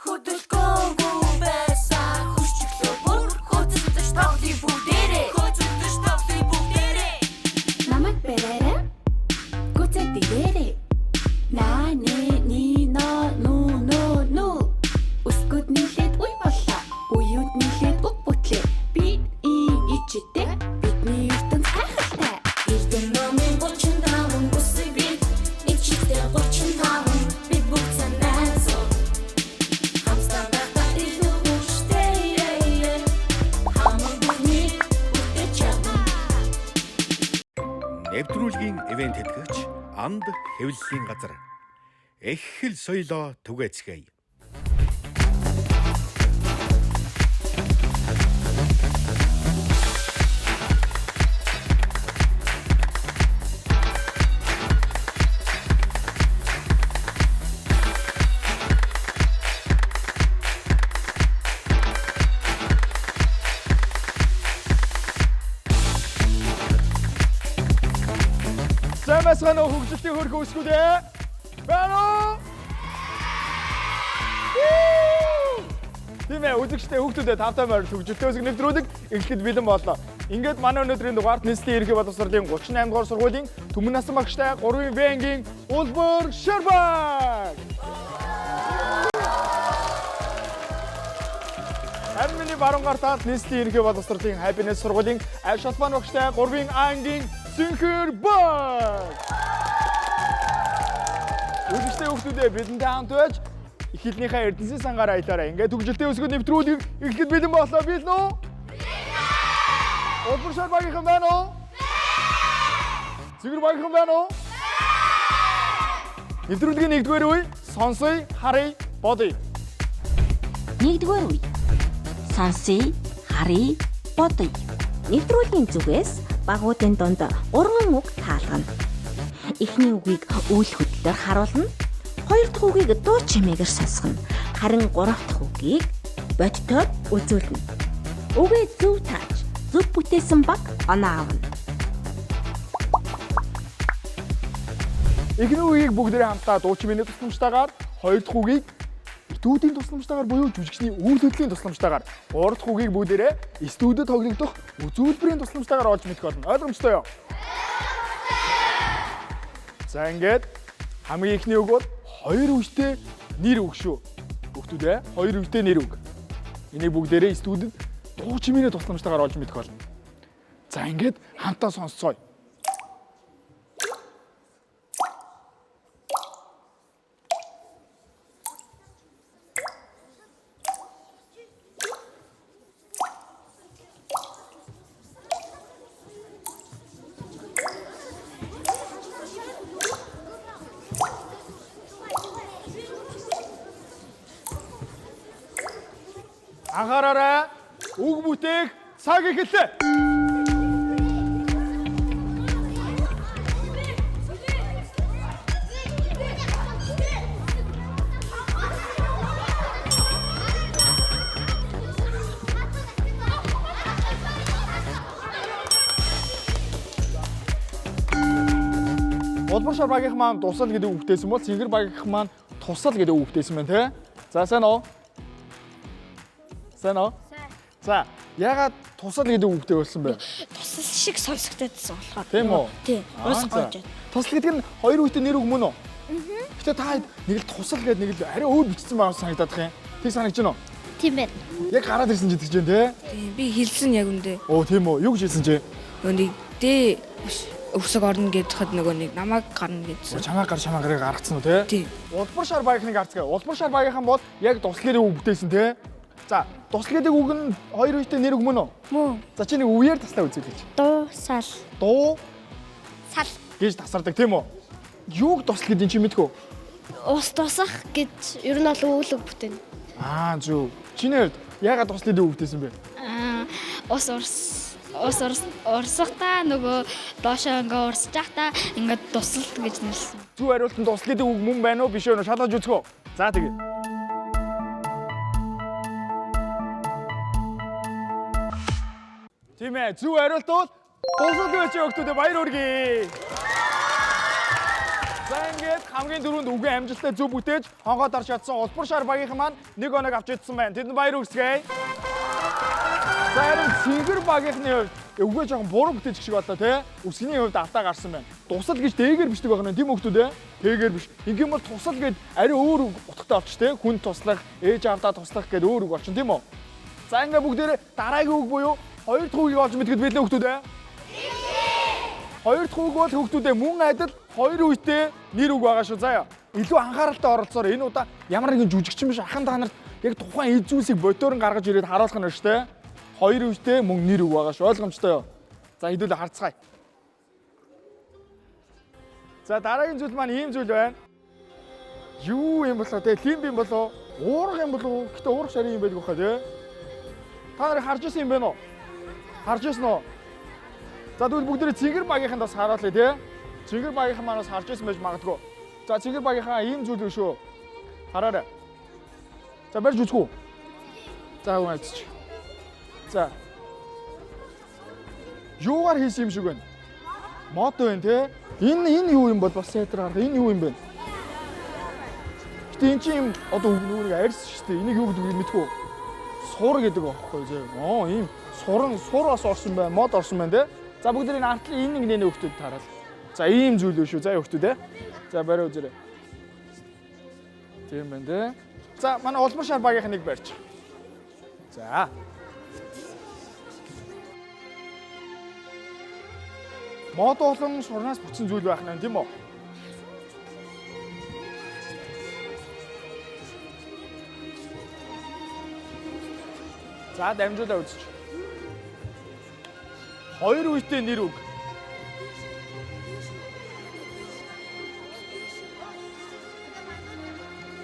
Хөдөлгөөнгүй байсан Хүчглөө бүр хөөцөлдөж тоглоё бүгдээрээ. Хөөцөлдөж тоглоё бүгдээрээ. Намайг бэрээрэ. Гүцээ дэгээрээ. На нэ ни но ну но ну. Өсгүүд нийлээд үе боллоо. Үеүд нийлээд үг бүтлээ. Би ийм ичтэй. Бидний ертөнц гайхалтай. Эрдэнэ номын 35 үсэг бид ичтэй 35 бид бүгд санаацуу. Хамстай байхдаа илүү хүчтэй. Хамаг бүхнийг бүтээж чадна. Нэвтрүүлгийн ивент тэтгэгч Анд хэвлэлийн газар. Их хэл соёлоо түгээцгээе. Сайн байцгаана уу, хөгжилтийн хөрхө өсгүүдээ. Байна уу? Тийм ээ, үзэгчдээ, хүүхдүүдээ тавтай морил хөгжилтэй өсөг нэвтрүүлэг эхлэхэд бэлэн боллоо. Ингээд манай өнөөдрийн дугаарт нийслэлийн ерөнхий боловсролын 38 дугаар сургуулийн түмэн насан багштай 3 В ангийн Улбар Шербаг. Харин миний баруун гар талд нийслэлийн ерөнхий боловсролын Happiness сургуулийн Аш Албан багштай 3 А ангийн Цэнхэр баг. Үзэгчдээ, хүүхдүүдээ бидэнтэй хамт байж их хэлнийхээ эрдэнэсийн сангаар аялаарай. Ингээд хөгжилтэй өсгөд нэвтрүүлгийг эхлэхэд бэлэн боллоо. Бэлэн үү? Улбар шар багийнхан байна уу? Цэнгэр багийнхан байна уу? Нэвтрүүлгийн нэгдүгээр үе сонсъё, харъя, бодъё. Нэгдүгээр үе. Сонсъё, харъя, бодъё. Нэвтрүүлгийн зүгээс багуудын дунд 3 үг таалгана. Эхний үгийг үйл хөдлөлөөр харуулна. Хоёр дахь үгийг дуу чимээгээр сонсгоно. Харин гурав дахь үгийг бодитоор үзүүлнэ. Үгээ зөв тааж, зөв бүтээсэн баг оноо авна. Эхний үеийг бүгдээрээ хамтдаа дуу чимээний тусламжтайгаар, хоёр дахь үгийг этүүдийн тусламжтайгаар буюу жүжигчний үйл хөдлөлийн тусламжтайгаар, гурав дахь үгийг бүгдээрээ студид тоглогдох үзүүлбэрийн тусламжтайгаар олж мэдэх болно. Ойлгомжтой юу? За, ингээд хамгийн эхний үг бол хоёр үгтэй нэр үг шүү. Хүүхдүүдээ, хоёр үгтэй нэр үг. Энийг бүгдээрээ студид дуу чимээний тусламжтайгаар олж мэдэх болно. За, ингээд хамтдаа сонсцгоё. Анхаараарай. Үг бүтээх цаг эхэллээ. Улбар шар багийнхан маань дусал гэдэг үг бүтээсэн бол цэнгэр багийнхан маань тусал гэдэг үг бүтээсэн байна те. За, сайн уу? Сайн уу? За, ягаад тусал гэдэг үг бүтээвэлсэн бэ? Тусал шиг сонсогдсон болохоор. Тийм үү? Тийм. Уус За. гоож. Тусал гэдэг нь хоёр үгтэй нэр үг мөн үү? Гэтэ та нэг л тусал гэдэг, нэг л арай өөр бичсэн байгаа санагдаад их юм. Тийг санагдаж байна уу? Тийм байна. Яг гараад ирсэн ч гэж байна те. Тийм, би хэлсэн яг үндэ. Оо, тийм үү? Юу гэж хэлсэн чи? Нөгөө нэг дэ биш өвсөг орно гэхэд нөгөө нэг намайг гарна гэсэн. Чамаа гар чамаа гарыг гаргацсан уу те? Тийм. Улбар шар багийнхныг гарцгаа. Улбар шар багийнхан бол яг тусал гэдэг үг бүтээсэн те. За, тусал гэдэг үг нь хоёр үгтэй нэр үг мөн үү? Мөн. За, чи нэг үеэр таслаа үзүүлээч. Дуу сал. Дуу Сал. гэж тасардаг, тийм үү? Юуг тусал гэдэг нь чи мэдэх үү? Ус тусах гэж ер нь бол үйл үг бүтээн. Аа, зөв. Чиний хувьд яагаад тусал гэдэг үг бүтээсэн бэ? Аа, ус урс ус урс урсахдаа нөгөө доошоо ингээ урсж байхдаа ингээ тусалт гэж нэрлсэн. Зөв хариулт нь тусал гэдэг үг мөн байна уу, биш үү? Шалгаж үзэх үү? За, тэгээ. Тийм ээ, зөв хариулт бол тусал гэж өгтөдөө баяр хүргэе. За ингээд хамгийн түрүүнд үгийн амжилттай зөв бүтээж хонгоод орж чадсан Улбар шар багийнхан маань нэг оног авч идсэн байна. Тэдэнд баяр хүргэе. За харин цэнгэр багийнхны хувьд үгээ жоохон буруу бүтээж шиг боллоо тий. Үсгний хувьд алдаа гарсан байна. Тусал гэж дээгээр бичдэг байх нь тийм үү хүмүүс ээ? Тэгээр биш. Ингийн бол тусал гэд ари өөр утгатай болчих тий. Хүн туслах, ээж аавдаа туслах гэд өөр үг болчин тийм үү? За ингээд бүгдээрээ дараагийн үг буюу хоёр дахь үгийг олж мэдгэд билээ хүмүүс ээ. Хоёр дахь үг бол хүүхдүүдээ мөн адил хоёр үетэй нэр үг байгаа шүү заяа. Илүү анхааралтай оролцоор энэ удаа ямар нэгэн жүжигчин биш ахан та нарт яг тухайн эд зүйлсийг бодоор нь гаргаж ирээд харуулах нь шүү дээ. Хоёр үетэй мөн нэр үг байгаа шүү. Ойлгомжтой юу? За хэдүүлээ харцгаая. За дараагийн зүйл маань ийм зүйл байна. Юу юм болоо те? Лимб юм болоо? Уурга юм болоо? Гэтэ уурга шарын юм байдаг баха те. Та нарыг харж ирсэн юм байна уу? Харж ирсэн үү? За тэгвэл бүгдээрээ цэнгэр багийнханд бас харуулъя тий. Цэнгэр багийнхан маань бас харж ирсэн байж магадгүй. За цэнгэр багийнхаа ийм зүйл биш үү? Хараарай. За барьж үзэх үү? За үгүй үзчих. За. Юугаар хийсэн юм шиг байна? Мод байна тий. Энэ юу юм бол бас сайтар гарах. Энэ юу юм бэ? Гэтэ эн чинь юм одоо нөгөө нэг арьс шүү дээ. Энийг юу гэдэг вэ мэдгүй. Сур гэдэг аахгүй зөө. Оо ийм суран сур бас орсон байна. Мод орсон байна тий. За бүгд энэ артлын энэ нэг нэ хүүхдүүд тараал. За ийм зүйл шүү. За хүүхдүүд ээ. За барай үзээрэй. Тийм байна тий. За манай улмар шар багийнх нэг барьж. За. Мод болон сурнаас бүтсэн зүйл байх нь тийм үү? За дамжуулаа үзчих. Хоёр үетэй нэр үг.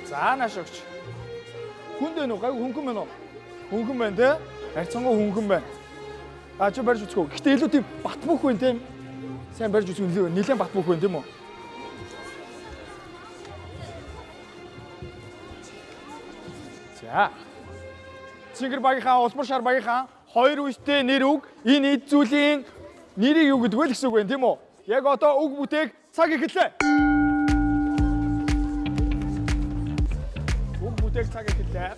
За нааш өгч. Хүнд байна уу? Гайгүй хөнгөн байна уу? Хөнгөн байна те? Харьцангуй хөнгөн байна. А чи барьж үзэх үү? Гэхдээ илүү тийм бат бөх байна тийм. Сайн барьж үзэх нэлээд бат бөх байна тийм үү? За. Цэнгэр багийнхаа, Улбар шар багийнхаа хоёр үетэй нэр үг энэ эд зүйлийн нэрийг юу гэдэг вэ л гэсэн үг байна тийм үү? Яг одоо үг бүтээх цаг эхэллээ. Үг бүтээх цаг эхэллээ.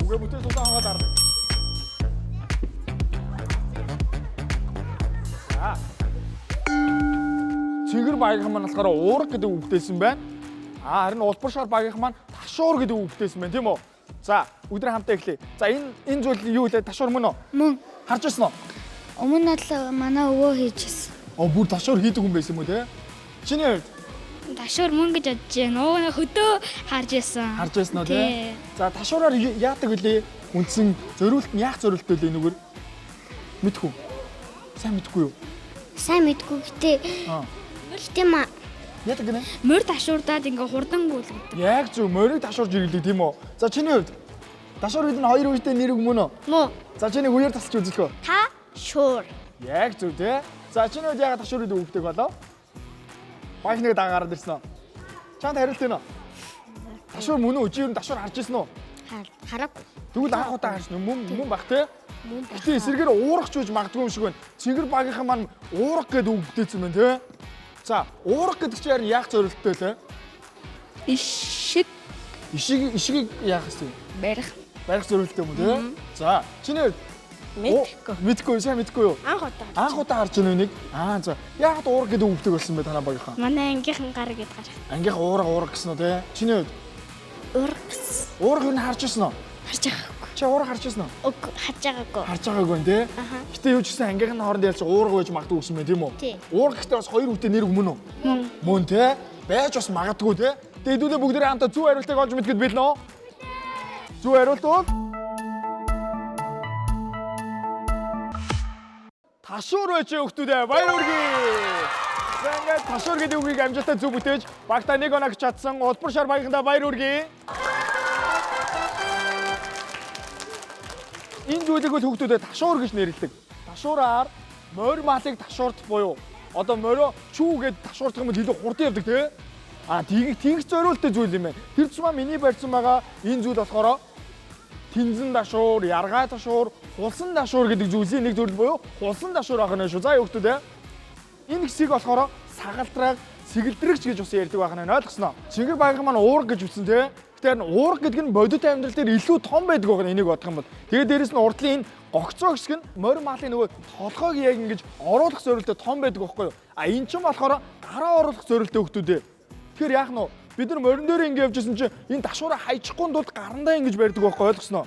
Үгээ бүтээх тусаа хангаад арга. За. Цэнгэр багийнхан маань болохоор уурга гэдэг үг бүтээсэн байна. А харин Улбар шар багийнхан маань ташуур гэдэг үг бүтээсэн байна тийм үү? За, өдөр хамтаа эхлэе. За энэ зүйл юу вэ? Ташуур мөн үү? Мөн. Харж ирсэн үү? Өмнө нь л манай өвөө хийж ирсэн. Оо бүр ташуур хийдэг хүн байсан юм уу те? Чиний хувьд? Ташуур мөн гэж бодож байна. Өө хөдөө харж ирсэн. Харж ирсэн үү те? За ташуураар яадаг вүлээ? Үндсэн зориулт нь яах зориулттай вэ энэгээр? Мэдхүү. Сайн мэдхгүй юу? Сайн мэдгүй гэтээ. Гэтээ ма яадаг гинэ? Морь ташуурдаад ингээ хурдан гүйлгэдэг. Яг зөв морийг ташуурж иргэлдэг тийм үү? За чиний хувьд ташуур гэдэг нь хоёр үетэй нэр үг мөн үү? Мөн. За чиний үеэр тасалж үзэх үү? Ташуур. Яг зөв тий. За чиний хувьд яагаад ташуур гэдэг үгтэй болов? Баг нэг дагаа гараад ирсэн үү? Чамд хариулт байна уу? Ташуур мөн үү? Чи ер нь ташуур харж ирсэн үү? Хараагүй. Тэгвэл анх удаа харсан юм мөн бах тий? Гэтэ эсрэгээр уурах ч үж магадгүй юм шиг байна. Цэнгэр багийнхан маань уурах гэдэг үг бүтээсэн байна тий? За, уурах гэдэг чинь харин яах зорилттой лээ? Ишиг. Ишгийг яах вэ? Барих. Барих зорилттой юм уу тий? За, чиний хувьд мэдхгүй. Мэдхгүй, сайн мэдхгүй юу? Анх удаа. Анх удаа харж байна үнийг. Аа, за. Яагаад уурах гэдэг үг бүтэх болсон бэ танаа багийнхан? Манай ангийнхан гар гэд гарах. Ангийнхан уурах гэсэн үү тий? Чиний хувьд? Уурах гэсэн. Уурах юу н харж ирсэн үү? Харж байгаагүй. Чи уурах харж ирсэн үү? Үгүй, харж байгаагүй. Харж байгаагүй тий? Гэтэ юу ч гэсэн ангийнхан хооронд ялж уурга байж магадгүй гэсэн байх тийм үү? Уурга гэхдээ бас хоёр үедээ нэр үг мөн үү? Мөн. Мөн тий? Байж бас магадгүй тий? Тэгээ хэдүүлээ бүгдээрээ хамтаа зөв хариултыг олж мэдгэд бэлнэ үү? Зөв хариулт бол ташуур байж хүүхдүүдээ баяр хүргэе. За ингээд ташуур гэдэг үгийг амжилттай зөв бүтээж багтаа нэг оног чадсан Улбар шар багийнхандаа баяр хүргэе. Энэ зүйлийг бол хүүхдүүдэд ташуур гэж нэрлэдэг. Ташуураар морь малыг ташуурдах буюу одоо морио чүү гэд ташуурдах юм бол илүү хурдан явдаг тий. А тэгэх зориулттай зүйл юм байна. Тэр тусмаа миний барьсан байгаа энэ зүйл болохоор тэнзэн ташуур, яргай ташуур, хулсан ташуур гэдэг зүйлсийн нэг төрөл буюу хулсан ташуур байх нь шүү. За хүүхдүүд ээ. Энэ хэсгийг болохоор сагалдраг, Сэгэлдрэгч гэж бас ярьдаг байх нь ойлгосноо. Чингэр багийнхан маань уурга гэж үтсэн те. Гэтэ харин уурга гэдэг нь бодит амьдрал дээр илүү том байдаг байх нь энийг бодох юм бол. Тэгээд дээрэс нь урдлын энэ гогцоо хэсэг нь морь малын нөгөө толгойг яг ингэж оруулах зорилттой том байдаг байхгүй юу? А эн чинь болохоор гараа оруулах зорилттой хүмүүс ээ. Тэгэхээр яах нь вэ? Бид нар морин дээр ингэ явж исэн чинь энэ дашуураа хайчихгүй тулд гарандаа ингэж барьдаг байхгүй ойлгосноо.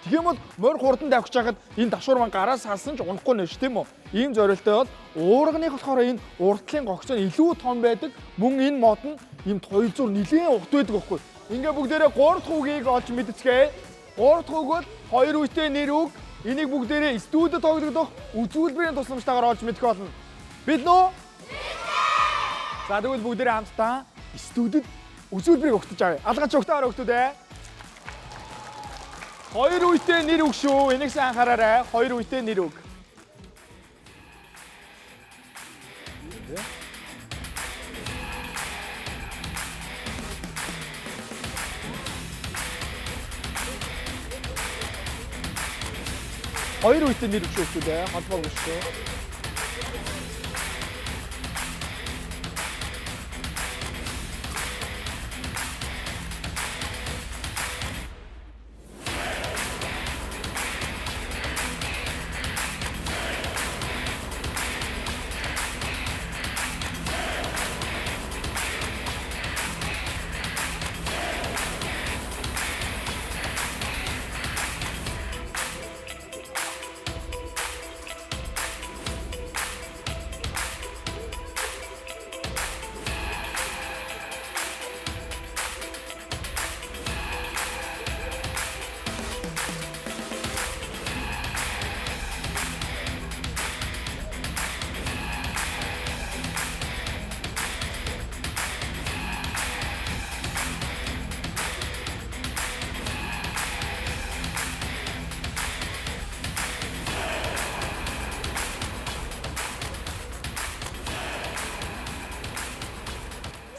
Тэгэх юм бол морь хурдан давхиж хахад энэ дашуур маань гараас салсан ч унахгүй нэ ш тийм үү? Ийм зорилттой бол уурганы болохоор энэ урдлын гогцоо нь илүү том байдаг. Мөн энэ мод нь ийм тоёлзуур нэлээн урт байдаг байхгүй. Ингээ бүгдээрээ 3 дахь үгийг олж мэдцгээе. 3 дахь үг бол 2 үетэй нэр үг. Энийг бүгдээрээ студид тоглогдох үзүүлбэрийн тусламжтайгаар олж мэдэх болно. Бэлэн үү? За тэгвэл бүгдээрээ хамтдаа студид үзүүлбэрийг өгтөж авъя. Алгач өгтөөр өгтөд ээ. Хоёр үетэй нэр үг шүү. Энийг сайн анхаараарай. Хоёр үетэй нэр үг. Хоёр үетэй нэр үг шүү дээ. Холбоогүй шүү.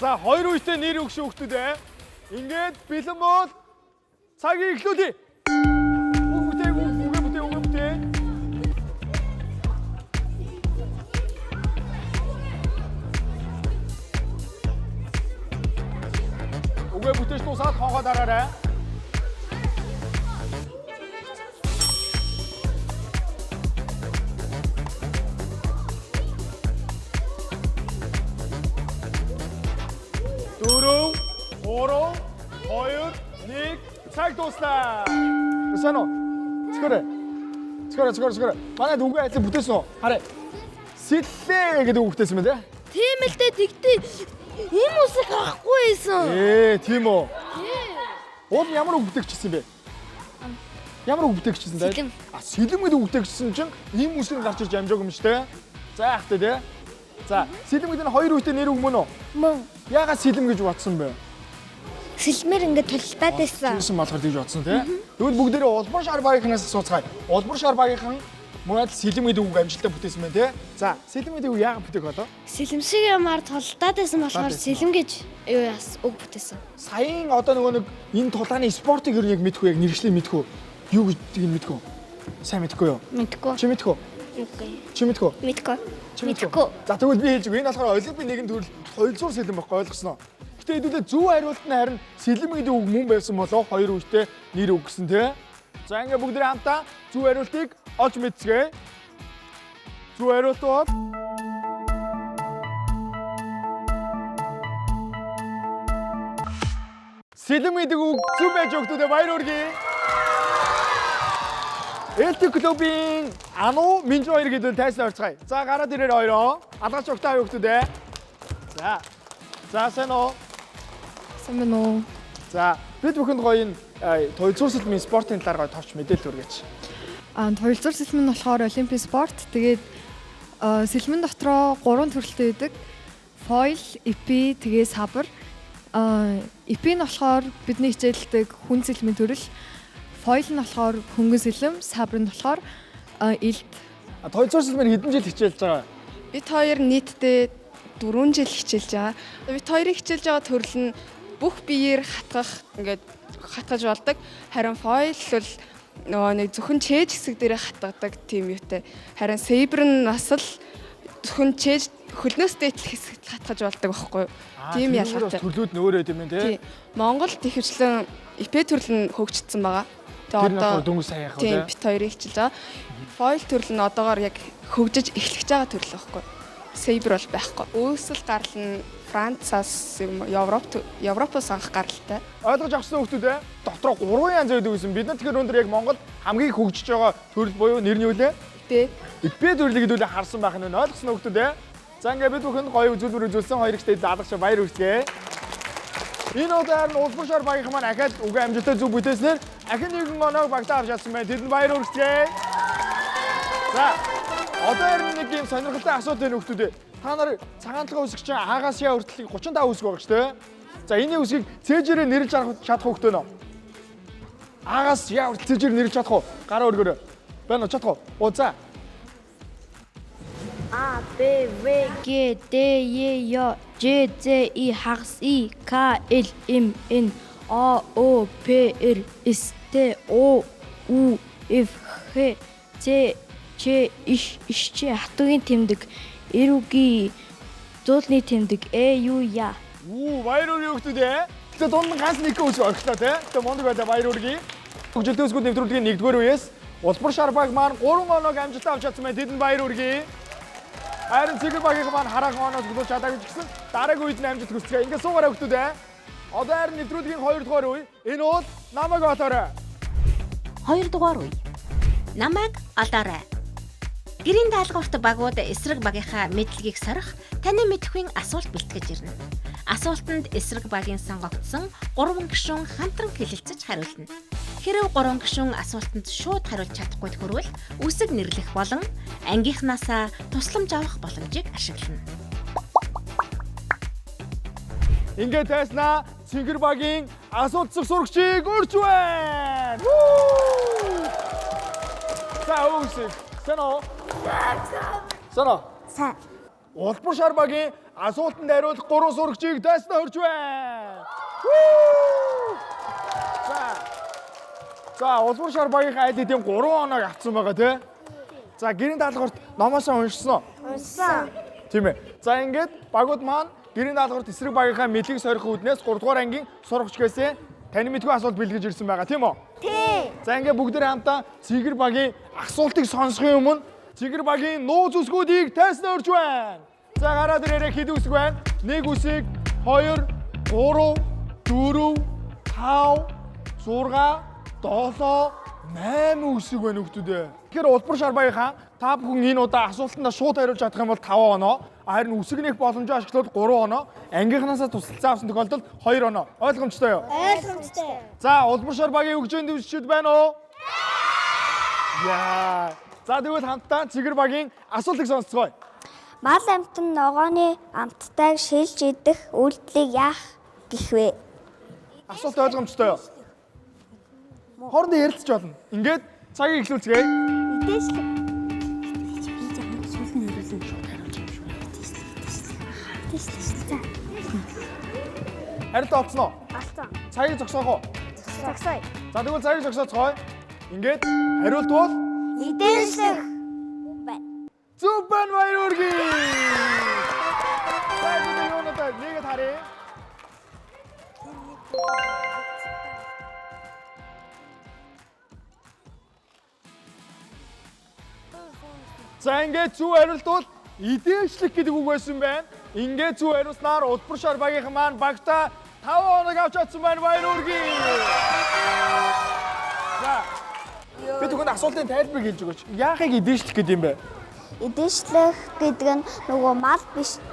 За хоёр үетэй нэр үг шүү хүмүүс ээ. Ингээд бэлэн бол цагийг эхлүүлье. Үг бүтээ, үг бүтээ, үг бүтээ. Үгээ бүтээж дуусаад хонхоо дараарай. Дөрөв, гурав, хоёр, нэг, цаг дууслаа. Сайн уу? Цэхэрэ. Цэхэрэ, цэхэрэ, цэхэрэ. Манайд үгээ ажил бүтээсэн үү? Хараа. Сэллээ гэдэг үг бүтээсэн байна те? Тийм л дээ, тэгтээ ийм үсэг авахгүй байсан. Тийм үү? Уул ямар үг бүтээгчсэн бэ? Ямар үг бүтээгчсэн бэ? Сэлэм. А сэлэм гэдэг үг бүтээгчсэн чинь ийм үсэг гарч ирж амжаагүй юм шүү дээ. За яах вэ те? За, сэлэм гэдэг нь хоёр үетэй нэр үг мөн үү? Мөн. Яагаад сэлэм гэж бодсон бэ? Сэлмэр ингээд тултаад байсан. Тэгсэн болохоор тэгж бодсон тий. Тэгвэл бүгдээрээ Улбар шар багийнхнаас асууцгаая. Улбар шар багийнхан мөн адил сэлэм гэдэг үг амжилттай бүтээсэн байна тий. За, сэлэм гэдэг үг яагаад бүтээх болов? Сэлэм шиг юмар тултаад байсан болохоор сэлэм гэж юу яас үг бүтээсэн. Саяын одоо нөгөө нэг энэ тулааны спортыг ер нь яг мэдхгүй, яг нэршлээ мэдхгүй. Юу гэдгийг нь мэдхгүй. Сайн мэдхгүй юу? Мэдхгүй. Чи мэдхгүй? Үгүй. Чи мэдхгүй? Мэдхгүй. Чи мэдхгүй. За тэгвэл би хэлж өгье. Энэ болохоор олимпийн нэгэн төрөл хоёулзуур сэлэм байхгүй ойлгосноо. Гэтэ хэдүүлээ зөв хариулт нь харин сэлэм гэдэг үг мөн байсан болов хоёр үетэй нэр үг гэсэн тий. За ингээ бүгдээ хамтдаа зөв хариултыг олж мэдцгээе. Зөв хариулт бол сэлэм гэдэг үг зөв байж өгдөө баяр хүргэе. LT клубын Ану Минжу хоёр гэдэг тайсан орцгаая. За гараад ирээр хоёроо. Алгач угтаа өгдөө дээ. За. За сайн уу? Сайн байна уу? За бид бүхэнд гоё энэ туйлзуур сэлмийн спортын талаар гоё товч мэдээлэл хүргээч. Туйлзуур сэлмэн нь болохоор олимпийн спорт. Тэгээд сэлмэн дотроо 3 төрөлтэй байдаг. Foil, épée, тэгээ сабр. Épée нь болохоор бидний хичээлдэг хүн сэлмийн төрөл. Foil нь болохоор хөнгөн сэлэм, сабр нь болохоор илт. Туйлзуур сэлмээр хэдэн жил хичээлж байгаа? Бид хоёр нийтдээ 4 жил хичээлж байгаа. Бид хоёрыг хичээлж байгаа төрөл нь бүх биеэр хатгах, ингээд хатгаж болдог. Харин foil бол нөгөө нэг зөвхөн чээж хэсэг дээрээ хатгадаг тийм юутай. Харин saber нь бас л зөвхөн чээж хөлнөөс дээдлэх хэсэгт хатгаж болдог байхгүй юу? Тийм ялгаатай. Төрлүүд нь өөр юм тий. Тий. Монголд ихэвчлэн ипэ төрөл нь хөгжчихсөн байгаа. Тэр нь болохоор дөнгөж сайн яах вэ, Тийм, тий? бит хоёрыг хичээлж байгаа. Foil төрөл нь одоогоор яг хөгжиж эхлэж байгаа төрөл байхгүй юу? Saber бол байхгүй. Үүсэл гарал нь Францаас юм уу, Европ Европоос анх гаралтай. Ойлгож авсан хүмүүс ээ. Дотроо 3 янз байдаг гэсэн. Бид нар тэгэхээр өндөр яг Монгол хамгийн хөгжиж байгаа төрөл буюу нэр нь юу лээ? Ипэ. Ипэ төрлийг хэдүүлээ харсан байх нь ойлгосон хүмүүс ээ. За ингээд бид бүхэнд гоё үзүүлбэр үзүүлсэн хоёр ихтэй даалгавч баяр хүргэе. Энэ удаа харин улбар шар багийнхан маань ахиад үгүй амжилттай зөв бүтээснээр ахин нэгэн оноог багтаа авч чадсан байна. Тэдэнд баяр хүргэе. За одоо харин нэг юм сонирхолтой асуулт байна хүмүүс ээ. Та нар цагаан толгой үсгч чинь Агаас Я хүртэл 35 үсэг байгаа шүү дээ. За энэ үсгийг цээжээрээ нэрлж чадах хүүхдээ нөө. Агаас Я хүртэл цээжээрээ нэрлж чадах уу? Гараа өргөөрэй. Байна уу чадах уу? Оо за. А Б В Г Д Е Й Ж З И хагас И К Л М Н О О П Р С Т О У Ф Х Ц Ч Ш Ш Ч хатуугийн тэмдэг Эрүгийн зуулны тэмдэг Э Ю Я. Үү баяр хүргэе хүүхдүүд ээ. Тэгээ дунд нь ганц нэг үсэг орхилоо те. Тэгээ мундаг байлаа баяр хүргэе. Хөгжилтэй үсгүүд нэвтрүүлгийн 1-р үеэс улбар шар баг маань 3 оноог амжилттай авч чадсан байна. Тэдэнд баяр хүргэе. Харин цэгэр багийнхан маань хараахан оноо цуглуулж чадаагүй ч гэсэн дараагийн үед нь амжилт хүсцгээе. Ингээ суугаарай хүүхдүүд ээ. Одоо харин нэвтрүүлгийн 2 дугаар үе. Энэ бол намайг олоорой. 2 дугаар үе. Намайг олоорой. Гэрийн даалгаварт багууд эсрэг багийнхаа мэдлэгийг сорих таны мэдэхүйн асуулт бэлтгэж ирнэ. Асуултанд эсрэг багийн сонгогдсон 3 гишүүн хамтран хэлэлцэж хариулна. Хэрв 3 гишүүн асуултанд шууд хариулж чадахгүй тохирвол үсэг нэрлэх болон ангийнхнаасаа тусламж авах боломжийг ашиглана. Ингээ тайснаа цэнгэр багийн асуултсах сурагчийг урьж байна. За үүсэг. Сайн уу? Сайн уу? Сайн. Улбар шар багийн асуултанд хариулах 3 сурагчийг тайснаа урьж байна. За. За, улбар шар багийн аль хэдийн 3 оноог авсан байгаа тий? За, гэрийн даалгаварт номоосоо уншсан уу? Уншсан. Тийм ээ. За ингээд багууд маань гэрийн даалгаварт эсрэг багийнхаа мэдлэг сорих үүднээс 3 дугаар ангийн сурагч гэсэн таны мэдгүй асуулт бэлгэж ирсэн байгаа тийм үү? Тий. За ингээд бүгдээ хамтдаа Цэгэр багийн асуултыг сонсохын өмнө Цэгэр багийн нууц үсгүүдийг тайснаа өрж байна. За гараад ирээрэй хэд үсэг байна? 1 үсэг, 2, 3, 4, 5, 6, 7, 8 үсэг байна хүүхдүүд ээ. Тэгэхээр улбар шар багийнхаа та бүхэн энэ удаа асуултандаа шууд хариулж чадах юм бол 5 оноо, харин үсэг нэх боломжоо ашиглавал 3 оноо, ангийнхнаасаа тусалцаа авсан тохиолдолд 2 оноо. Ойлгомжтой юу? Ойлгомжтой. За, улбар шар багийн хөгжөөнд дэвшчүүд байна уу? Яа. За тэгвэл хамтдаа Цэгэр багийн асуултыг сонсцгоё. Мал амьтан ногооны амттайг шилж идэх үйлдэлийг яах гэх вэ? Асуулт ойлгомжтой юу? Хоорондоо ярилцж болно. Ингээд цагийг эхлүүлцгээе. Идээшлэг. Хариулт олцсон уу? Олцсон. Цагийг зогсоох уу? Зогсоё. За тэгвэл цагийг зогсооцгоё. Ингээд хариулт бол Идээшлэг. Зөв байна баяр хүргэе. За бид юунуудаа нэгэд харъя. За ингээд зөв хариулт бол идээшлэх гэдэг үг байсан байна. Ингээд зөв хариулснаар улбар шар багийнхан маань багтаа 5 оног авч чадсан байна. Баяр хүргэе. За би түрүүнд асуултын тайлбарыг хэлж өгөөч. Яахыг идээшлэх гэдэг юм бэ? Идээшлэх гэдэг нь нөгөө мал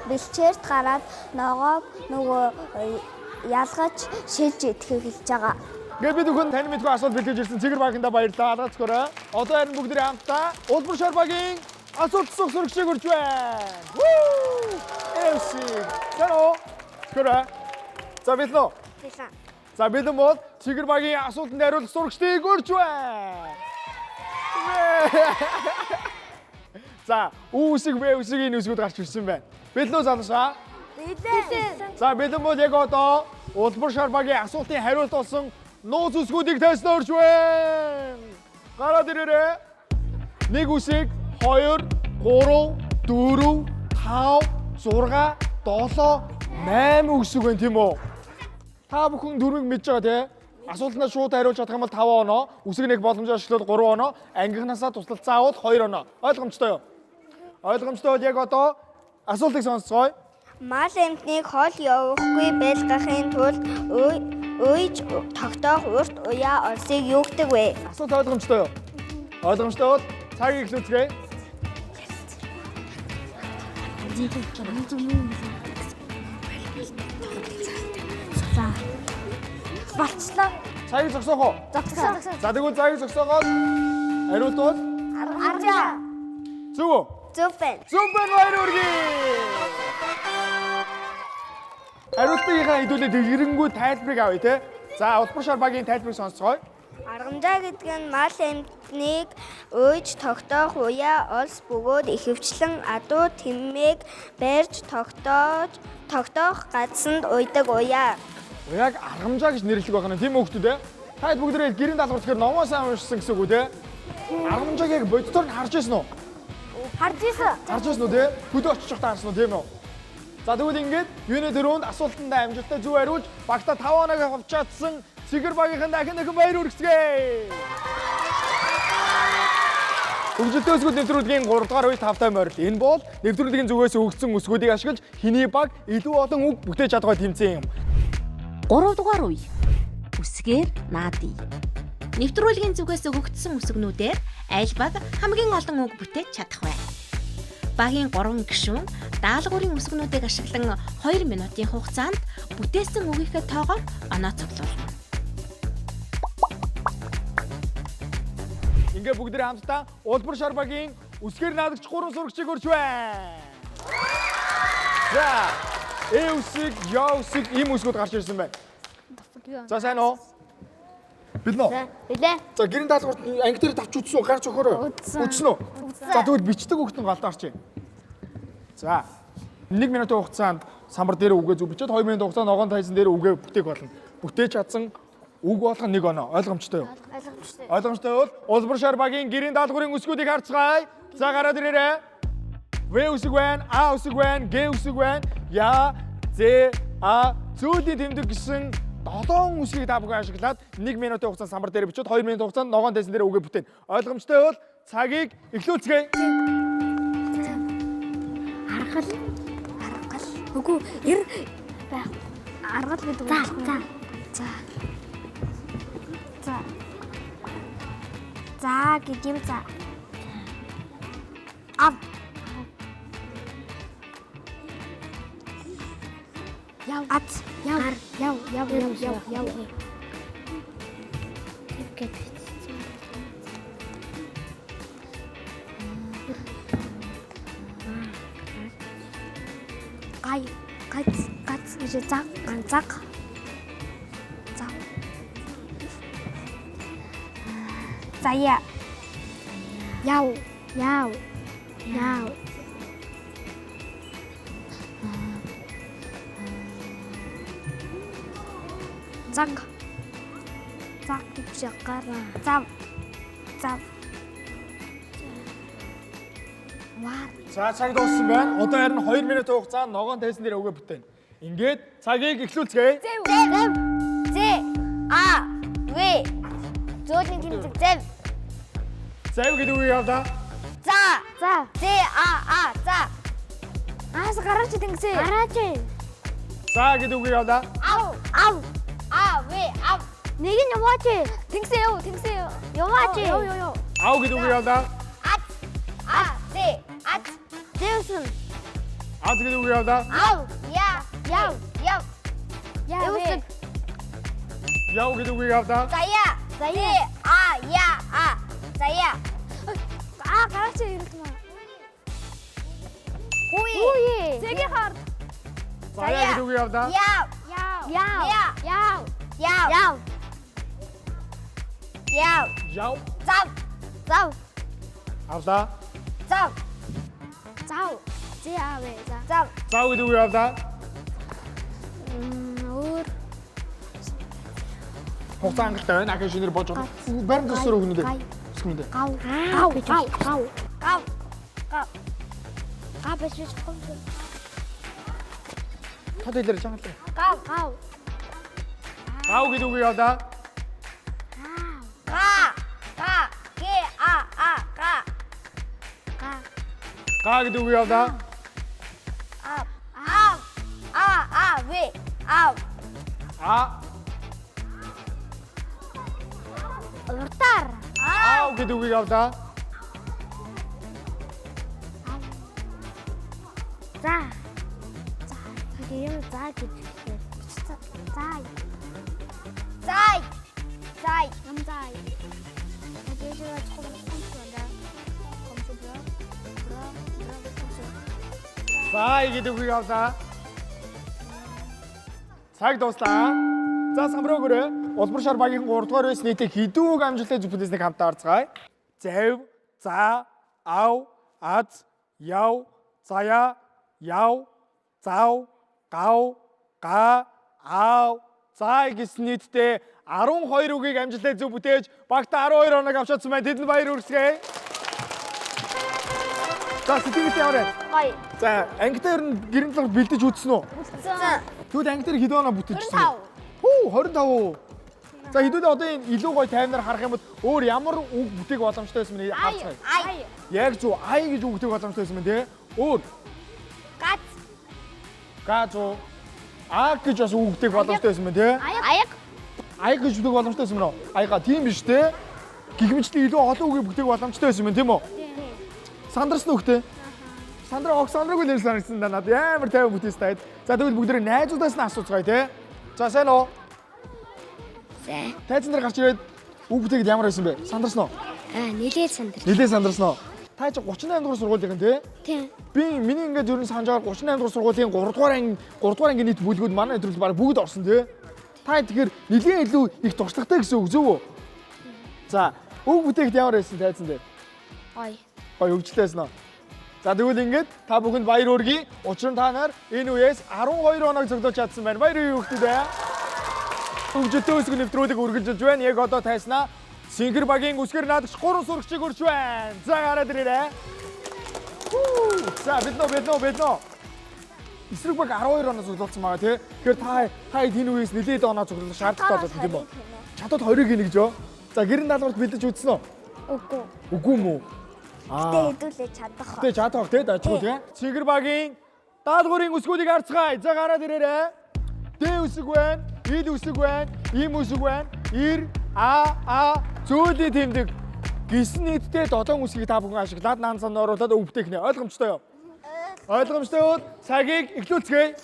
бэлчээрт гараад ногоог нөгөө ялгаж шилж идэхийг хэлж байгаа. Ингээд бид бүхэн таны мэдгүй асуулт бэлтгэж ирсэн Цэгэр багиндаа баярлалаа. Алгацгоорой. Одоо харин бүгд хамтдаа улбар шар багийн асуулт асуух сурагчийг урьж байна. Вүү! Эвси. Сайн уу? Көрөө. За бэлэн үү? Бэлэн. За бэлэн бол Цэгэр багийн асуултанд хариулах сурагчдыг урьж байна. За, У үсэг, В үсэг энэ үсгүүд гарч ирсэн байна. Бэлэн үү залуусаа? Бэлэн. За бэлэн бол яг одоо улбар шар багийн асуултын хариулт болсон нууц үсгүүдийг тайснаа урьж байна. Гараад ирээрэй. 1 үсэг, 2, 3, 4, 5, 6, 7, 8 үсэг байна тийм үү? Та бүхэн дөрвийг мэдж байгаа тий? Асуултандаа шууд хариулж чадах юм бол 5 оноо, үсэг нэг боломжоор ашиглавал 3 оноо, ангийнхнаасаа туслалцаа авал 2 оноо. Ойлгомжтой юу? Ойлгомжтой бол яг одоо асуултыг сонсцгоё. Мал амьтныг хол явахгүй байлгахын тулд уйж тогтоох урт уяа олсыг юу гэдэг вэ? Асуулт ойлгомжтой юу? Ойлгомжтой бол цагийг эхлүүлцгээе. За. Болцлоо. Цагийг зогсоох уу? Зогсоо. За тэгвэл цагийг зогсоогоод хариулт бол Аргамжаа. зөв үү? Зөв байна. Зөв байна, баяр хүргэе. Хариултынхаа хэдүүлээ дэлгэрэнгүй тайлбарыг авъя те. За, Улбар шар багийн тайлбарыг сонсцгоё. Аргамжаа гэдэг нь мал амьтныг уйж тогтоох уяа олс бөгөөд ихэвчлэн адуу тэмээг барьж тогтоох гадсанд уйдаг уяа. Уяаг аргамжаа гэж нэрлэдэг байна тийм үү хүмүүс те? Та хэд бүгдээрээ гэрийн даалгавар тэгэхээр номоо сайн уншсан гэсэн үг үү те? Аргамжааг яг боддоор нь харж байсан уу? Харж исэн. Харж байсан уу те? Хөдөө очиж байхдаа харсан уу тийм үү? За тэгвэл ингээд юуны дөрөнд асуултандаа амжилттай зөв хариулж багтаа 5 оног авч чадсан Цэгэр багийнхан дахин дахин баяр хүргэцгээе. Хөгжилтэй өсгүүд нэвтрүүлгийн 3 дугаар үе тавтай морил. Энэ бол нэвтрүүлгийн зүгээс өгсөн өсгүүдийг ашиглаж хэний баг илүү олон үг бүтээж чадгаа тэмцээн юм. 3 дугаар үе. Үсгээр наадъя. Нэвтрүүлгийн зүгээс өгөгдсөн үсгнүүдээр аль баг хамгийн олон үг бүтээж чадах вэ? Багийн 3 гишүүн даалгаврын үсгнүүдийг ашиглан 2 минутын хугацаанд бүтээсэн үгийнхээ тоогоор оноо цуглуулна. Ингээ бүгдээ хамтдаа Улбар шар багийн үсгээр наадагч 3 сурагчийг урьж байна. За, Э үсэг, Я үсэг, Им үсгүүд гарч ирсэн байна. За сайн уу? Бэлэн үү? Билээ. За гэрийн даалгаварт анги дээр тавч үтсэн үү? Гарч өгөөрэй. Үтсэн. Үтсэн үү? За тэгвэл бичдэг хүүхдэн галдаа арчи. За 1 минутын хугацаанд самбар дээр үгээ зөв бичээд 2 минутын хугацаанд ногоон тайзан дээр үгээ бүтээх болно. Бүтээж чадсан үг болгон нэг оноо. Ойлгомжтой юу? Ойлгомжтой. Ойлгомжтой бол Улбар шар багийн гэрийн даалгаврын үсгүүдийг харцгаая. За гараад ирээрэй. В үсэг байна, А үсэг байна, Г үсэг байна. Я, З, А зөөлийн тэмдэг гэсэн 7 үсгийг та бүхэн ашиглаад 1 минутын хугацаанд самбар дээр бичээд 2 минутын хугацаанд ногоон тайзан дээр үгээ бүтээн. Ойлгомжтой бол цагийг эхлүүлцгээе. Аргал. Аргал. Үгүй ер байх. Аргал гэдэг үг. За. За. За. За гэдэг юм за. Ав. Яв. Аз. Яв. Яв. Яв. Яв. Яв. Яв. Гэт. Гай. Гац. Гац. Биш заг. Заг. Зав. Заяа. Яв. Яв. Яв. Заг. Заг гэж гар. Зав. Зав. Вар. За цаг дууссан байна. Одоо харин 2 минутын хугацаанд ногоон тайзан дээр үгээ бүтээн. Ингээд цагийг эхлүүлцгээе. Зэв. З А В Зөөлийн тэмдэг зэв. Зав гэдэг үгийг авлаа. За. За. З А А за. Аас гараач тэнгисээ. Гараач. За гэдэг үгийг авлаа. Ав. Ав. А В ав. Нэг нь яваач. Тэнгисээ яв, тэнгисээ яв. Яваач. Яв яв яв. Ав гэдэг үгийг авлаа. Аз. А З Аз. Зэвсэн. Аз гэдэг үгийг авлаа. Ав. Я. Яв. Яв. Яв. Яв гэдэг үгийг авлаа. Заяа. Заяа. А Я А. Заяа. Аа гараач ирэлт маа. Хүй. Хүй. Зэгийн хар. Заяа гэдэг үгийг авлаа. Яв. Яв. Яв. Яв. Яв. Яв. Яв. Яв. Зав. Зав. Авлаа. Зав. Зав. Зэ аа вэ. За. Зав. Зав гэдэг үгийг авлаа. Өөр. Хугацаа хангалттай байна. Ахын шинээр болж байна. Баримт төсөр өгнө дээ. Өсгөн дээ. Гав. Гав. Гав. Гав. Гав. Гав. Гав биш биш. Тод хэлээр чангалаа. Гав. Гав. Гав гэдэг үгийг авлаа. Га. Га. Г А А га. Га. Га гэдэг үгийг авлаа. А. А. А А В. Ав. А. Уртаар. Аав гэдэг үгийг авлаа. За. За. Юм за гэж хэлээ. За. Зай. Зай. Юм зай. Зай гэдэг үгийг авлаа. Цаг дууслаа. За самраа өгөөрэй. Улбар шар багийн 3 дугаар байс нийтээ хэдэн үг амжилттай зүг бүтээснийг хамтдаа харцгаая. Зав, за, ав, аз, яв, заяа, яв, зав, гав, га, аав, зай гэсэн нийтдээ 12 үгийг амжилттай зөв бүтээж багтаа 12 оног авч чадсан байна. Тэдэнд баяр хүргэе. За сэтгэл ямар байна? Гоё. За ангидаа ер нь гэрэн талаар бэлдэж үзсэн үү? Үзсэн. Тэгвэл анги дээр хэдэн оноо бүтээж үзсэн? 25. Хүү 25 уу? За хэдүүлээ одоо энэ илүү гоё таймнаар харах юм бол өөр ямар үг бүтээх боломжтой байсан бэ харцгаая. Ай. Яг зөв ай гэж үг бүтээх боломжтой байсан мэн тий. Өөр Гац. га зөв а гэж бас үг бүтээх боломжтой байсан мэн тий. Аяг. Аяг гэж бүтээх боломжтой байсан мэн үү? Аяга тийм биш тий. Гэх мэтчилэн илүү олон үгийг бүтээх боломжтой байсан мэн тийм үү? Сандарсан үг тий. Сандра ог сандраг л санагдсан да надад амар тайван бүтээс таад. За тэгвэл бүгдээрээ найзуудаас нь асууцгаая тий. За сайн уу? Сайн. Тайзан дээр гарч ирээд үг бүтээгээд ямар байсан бэ? Сандарсан уу? Аа, нилээл сандар. Нилээ сандарсан уу? Та чи 38 дугаар сургуулийн тий? Тийм. Би миний ингээд ер нь санаж байгаа 38 дугаар сургуулийн 3 дугаар анги 3 дугаар ангийн нийт бүлгүүд манай өдрөл баг бүгд орсон тий. Та тэгэхээр нилээн илүү их туршлагатай гэсэн үг зөв үү? За, үг бүтээхэд ямар байсан тайзан дээр? Гоё. Гоё хөгжлөөсөн үү? За тэгвэл ингээд та бүхэнд баяр хүргэе. Учир нь та нар энэ үеэс 12 оног цоглуулж чадсан байна. Баяр хүргэе хүүхдүүдээ. Хөгжилтэй өсгөн нэвтрүүлэг үргэлжилж байна. Яг одоо тайснаа Сингэр багийн үсгэр наадагч 3 сурагчийг урьж байна. За гараад ирээрэй. За бэлнэ. Эсрэг баг 12 оноо цоглуулсан байгаа тий. Тэгэхээр та энэ үеэс нэлээд оноо цоглуулах шаардлагатай болоод тийм үү? Чадвал 20-ыг хийнэ гэж юу? За гэрэн даалгаварт бэлдэж үзсэн үү? Үгүй. Үгүй юм уу? Гэтэ хэдүүлээ чадах. Гэтэ чадах тий дажгүй тий. Цэгэр багийн даалгаврын үсгүүдийг харцгаая. За гараад ирээрэй. Д үсэг байна, Ил үсэг байна, Им үсэг байна, Ир, А, зөөлийн тэмдэг гэсэн нийтдээ 7 үсгийг та бүхэн ашиглаад наан сан оруулаад өв бүтээх нэ. Ойлгомжтой юу? Ойлгомжтой бол цагийг эхлүүлцгээе.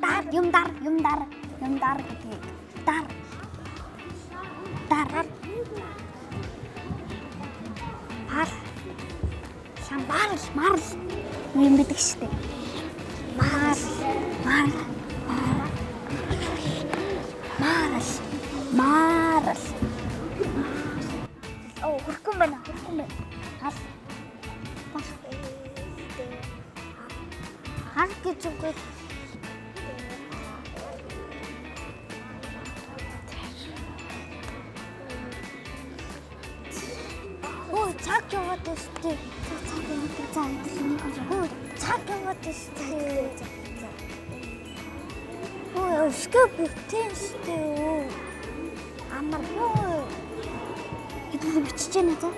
Дар, юм дар, юм дар, юм дар гэдгийг. Дар. Дар. Пар. Шамбарл, марл юм гэдэг штеп. Марл, марл. Марл. Марл. Оо, хөрхөн байна, хөрхөн байна. Хал. Бал. Хал гэж үгүй. Оо, цаг яваад байна шүү дээ. Цаг яваад байна. За, хөө, цаг яваад байна шүү дээ. Хөө, өсгөө бүтээн шүү дээ. Амар хөө. Хэдүүлээ бичиж яана за.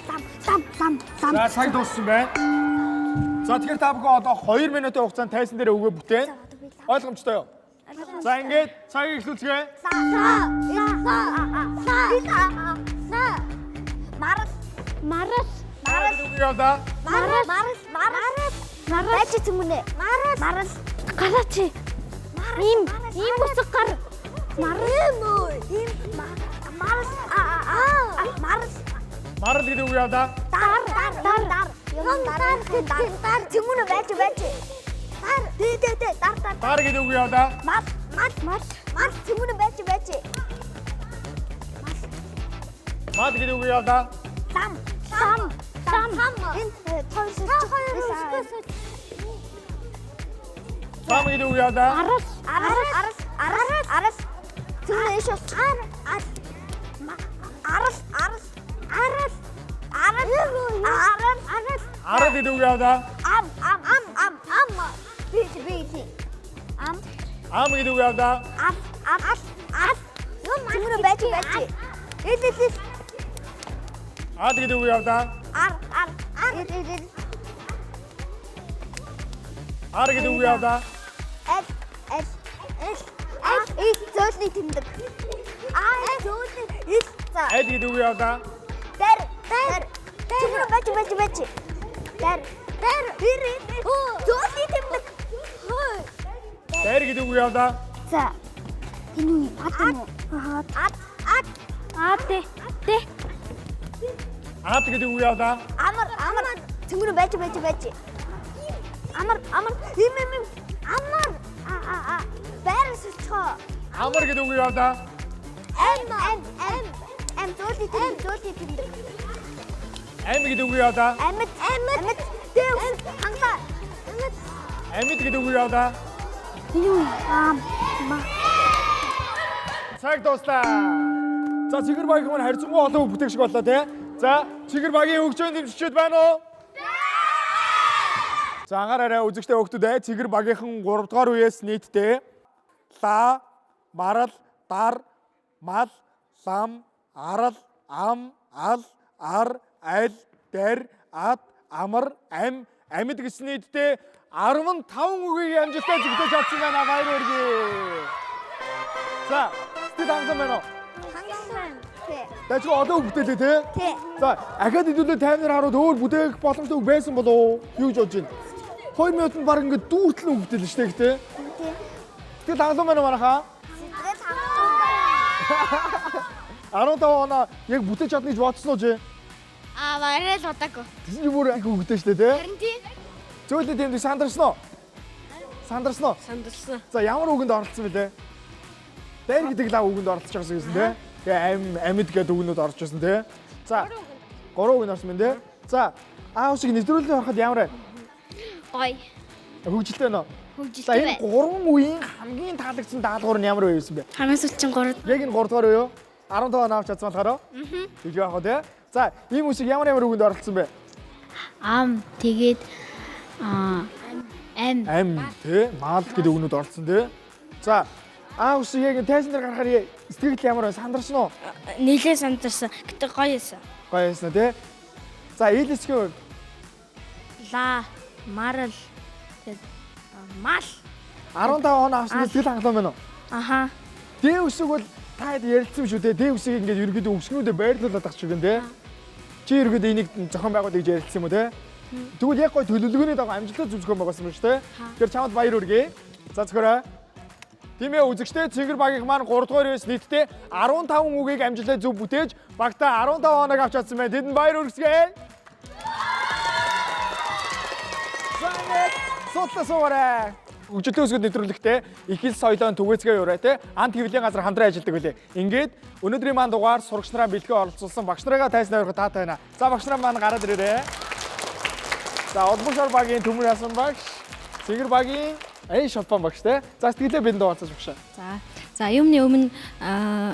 Лам, лам, лам, лам. За цаг дууссан байна. За тэгэхээр та бүхэн одоо 2 минутын хугацаанд тайзан дээр өгөө бүтээн. Ойлгомжтой юу? За ингээд цагийг эхлүүлцгээе. Ла, ла, ла, ла, ла. Марал, Марал. марал, Үгийг авлаа. марал, марал, марал. Марал. Байж цэнгүнэ. Марал, марал. Гараач. Ийм ийм үсэг гар. Марал. Ийм марал, а а марал. Марал гэдэг үгийг авлаа. Дар, дар, дар, дар. Юм дар гэдэг дар. Цэнгүнэ байж байж. Дар, дэ дэ дэ, дар дар. Дар гэдэг үгийг авлаа. Мал, мал, мал, мал цэнгүнэ байж байж. Мал гэдэг үгийг авлаа. Лам, лам, лам. Энэ хоёр сүлж. Лам гэдэг үгийг авлаа. Арал. Арал, арал, арал, арал. Цэнгүнэ иш бас. Ар, арал, арал, арал, арал, арал, Арал. Арал. Арал гэдэг үг яа да? Ам ам ам ам ам. Би би би. Ам. Ам гэдэг үг яа да? Ам ам ал ал. Цэнгэрэ байж байж. Ил ил ил. Ад гэдэг үг яа да? Ар ар ар. Ил ил ил. Ар гэдэг үг яа да? Аль аль ил аль ил зөөлний тэмдэг. А зөөлний ил за. Аль гэдэг үг яа да? Дээр дээр. Цэнгэрэ байж байж байж. Дээр дээр. Ир ир. Зөөлний тэмдэг. Дээр гэдэг үг яа да? За. Энэ үү? Ад юм уу? Ад ад А Т Т Ад гэдэг үг яа да? Амар амар. Цэнгэрэ байж байж байж. Амар амар им им им. Амар а а а. Байр сэлцгоо. Амар гэдэг үг яа да? Ам ам ам. Ам зөөлний тэмдэг зөөлний тэмдэг. Ам гэдэг үг яа да? Амьд амьд. Дэв хангалаа. Амьд. Амьд гэдэг үг яа да? Энэ үү? Ам ма. Цаг дуслаа. За Цэнгэр багийн маань харьцангуй олон үг бүтээх шиг боллоо тий. За Цэнгэр багийн хөгжөөн дэмжигчид байна уу? За анхаараарай үзэгчтэй хүүхдүүд ээ. Цэнгэр багийнхан 3 дугаар үеэс нийтдээ ла, марал, дар, мал, лам, арал, ам, ал, ар, аль, дэр, ад, амар, ам, амьд гэсэн нийтдээ 15 үгийг амжилттай зэгдэж чадсан байна. Баяр хүргэе. За, сэтгэл хангалуун байна уу? Хангалуун. Тий. Дажгүй олон үг бүтээлээ тий? Тий. За, ахаад хэдүүлээ таймнаар хараад өөр бүтээх боломжтой үг байсан болов уу? Юу гэж бодож байна? 2 минутанд баг ингээд дүүртэл үг бүтээлээ шүү дээ, тий? Тий. Сэтгэл хангалуун байна уу манайхаа? Сэтгэл хангалуун байна. 15 оноо яг бүтээж чадна гэж бодсон уу чи? А арай л удаагүй. Тэгсэн чи бүр их үг бүтээж шүү дээ, тий? Харин тий. Зөөлөө тэмдэг сандарсан уу? Сандарсан уу? Сандарсан. За, ямар үгэнд оролцсон бэлээ? Дайр гэдэг лав үгэнд оролцож байгаа гэсэн тий? Тэгээ ам, амьд гэдэг үгнүүд орж ирсэн тий? За, 3 үгэнд орсон байна тий? За, аа шиг нэвтрүүлгийн ороход ямар вэ? Гоё. Хөгжилтэй нөө. За Хөгжилтэй энэ 3 үеийн хамгийн таалагдсан даалгавар нь ямар үе байсан бэ? Хамгийн сүүлчин 3. Яг энэ 3 дугаар үе юу? 15 оноо авч чадсан болохоор? Аа. Тэг яах вэ тий? За, ийм үсэг ямар ямар үгэнд оролцсон бэ? Ам тэгээд ам Ам тий, мал гэдэг үгнүүд оролцсон тий. За, аа үсэг яг энэ тайзан дээр гарахаар сэтгэл ямар вэ? Сандарсан уу? Нилээ сандарсан. Гэтэ гоё байсан. Гоё байсан тий. За, ил хэсгийн хувьд Ла, марал, тэгээд мал. 15 оноо авсан сэтгэл хангалуун байна уу? Аха. Дэ үсэг бол та хэд ярилцсан шүү дээ. Дэ үсгийг ингээд ерөнхийдөө үсгнүүдээ байрлуулад ах шиг юм тий. Чи ерөнхийдөө энийг зохион байгуулъя гэж ярилцсан юм уу тий? Тэгвэл яг гой төлөвлөгөөний дагуу амжилттай зөв зохион байгуулсан юм шүү дээ. Тэгэхээр чамд баяр хүргэе. За зөвхөрөө. Тийм ээ үзэгчдээ Цэнгэр багийнх маань 3 дугаар үеэс нийтдээ 15 үгийг амжилттай зөв бүтээж багтаа 15 оног авч чадсан байна. Тэдэнд баяр хүргэе. За ингээд суудлаа суугаарай. Хөгжилтэй өсгөд нэвтрүүлэгтээ их хэл соёлоон түгээцгээ урайтай ант хэвлэлийн газар хамтран ажилладаг үлээ. Ингээд өнөөдрийн маань дугаар сурагч нараа бэлгээ оролцуулсан багш нарыгаа тайзнаа өргөх таатай байна. За багш нар маань гараад ирээрэй. За Улбуушар багийн Төмөр ясан багш, Цэнгэр багийн Аян шолбон багш те. За сэтгэлээ бидэнд хуваалцаж багшаа. За юмны өмнө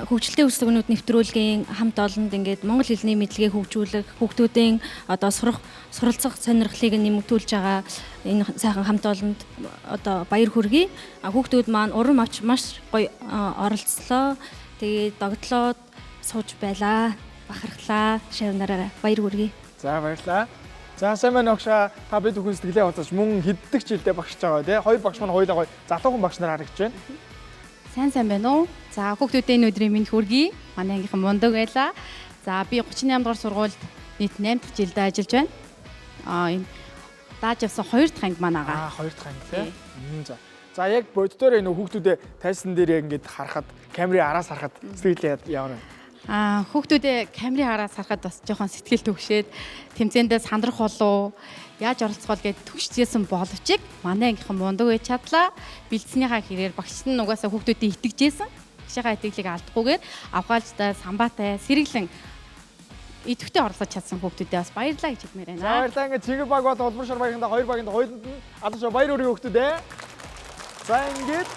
хөгжилтэй өсгөнүүд нэвтрүүлгийн хамт олонд ингээд монгол хэлний мэдлэгийг хөгжүүлэх, хүүхдүүдийн одоо сурах, суралцах сонирхлыг нэмэгдүүлж байгаа энэ сайхан хамт олонд одоо баяр хүргэе. Хүүхдүүд маань урам авч маш гоё оролцлоо. Тэгээд догтлоод сууж байлаа. Бахархлаа. Шавнараараа баяр хүргэе. За баярлалаа. За сайн байна огшаа та бид бүхэн сэтгэлээ хуваалцаж мөн хэддэг жилдээ багшж байгаа тий. Хоёр багш маань хоёулаа гоё залуухан багш нар харагдаж байна. Сайн сайн байна уу? За хүүхдүүдээ энэ өдрийн мэнд хүргэе. Манай ангийнхан мундаг байлаа. За би 38 дугаар сургуульд нийт 8 дахь жилдээ ажиллаж байна. Аа энэ дааж явсан 2 дахь анги маань байгаа. Аа 2 дахь анги тий. За. За яг боддоор энэ хүүхдүүдээ тайзан дээр яг ингээд харахад камерын араас харахад сэтгэл ямар вэ? Аа хүүхдүүдээ камерын араас харахад бас жоохон сэтгэл түгшээд тэмцээндээ сандрах болов яаж оролцох бол гэж түгшчихсэн боловч манай ангийнхан мундаг байж чадлаа. Бэлдснийхаа хэрээр багш нь угаасаа хүүхдүүдэд итгэжсэн. Багшийнхаа итгэлийг алдахгүйгээр авгаалжтай, самбаатай, сэргэлэн идэвхтэй оролцож чадсан хүүхдүүдээ бас баярлалаа гэж хэлмээр байна. За баярлалаа. Ингээд Цэнгэр баг бол Улбар шар багийнхан хоёр багинд хоёуланд нь алдаршаа баяр хүргэе хүүхдүүдээ. За ингээд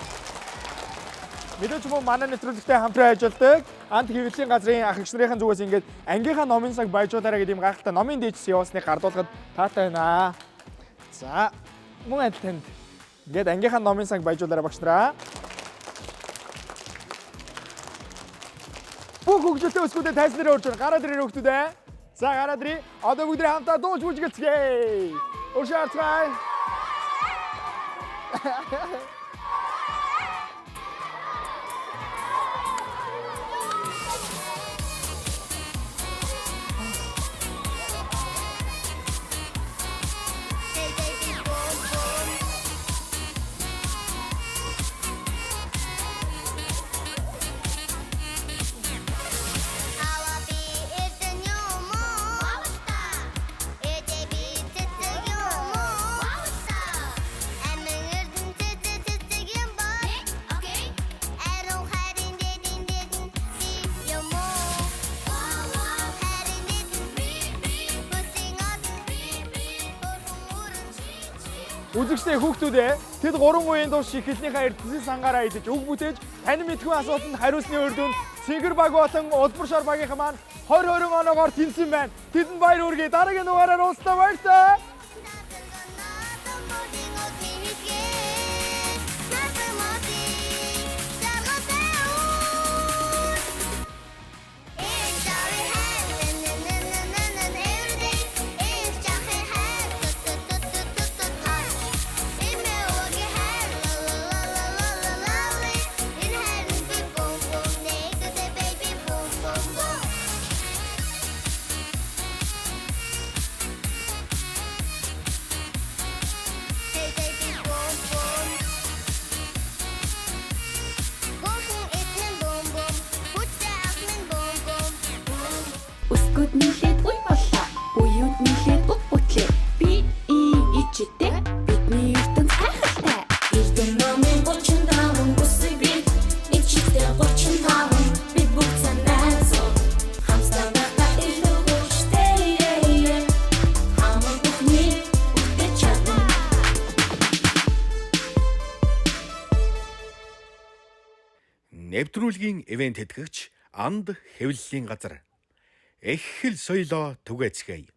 мэдээж мөн манай нэвтрүүлэгтэй хамтран ажилладаг Ант хэвлэлийн газрын ах эгч нарын зүгээс ингээд ангийнхаа номын цаг баяжуулаарай гэдэг юм гайхалтай номын дээжс явуулсныг гардуулахад таатай байна. За мөн адил танд ингээд ангийнхаа номын цаг баяжуулаарай багш нараа. Бүх хөгжилтэй өсгүүдэд тайзнараа урьж байна. Гараад ирээ хүүхдүүд ээ. За гараад ирээ. Одоо бүгд хамтдаа дууж бүжгэлцгээе. Уршаа харцгаая. Үзэгчдээ хүүхдүүдээ тэд 3 үеийн турш их хэлнийхээ эрдэнэсийн сангаараа идэж үг бүтээж танин мэдгүй асуултанд хариулсны үр дүнд Цэнгэр баг болон Улбар шар багийнхан маань 20 20 оноогоор тэнцсэн байна. Тэдэнд баяр хүргэе. Дараагийн дугаараар уулзлаа, баяртай. Өсгүүд нийлээд үе боллоо. Үеүд нийлээд үг бүтлээ. Би и ичтэй бидний ертөнц гайхалтай. Эрдэм номын 35 үсэг бид ичтэй 35 бид бүгд санаацуу хамтдаа байхдаа илүү хүчтэй. Хамаг бүхний үгтэй чадна. Нэвтрүүлгийн ивент тэтгэгч Анд хэвлэлийн газар. Их хэл соёлоо түгээцгээе.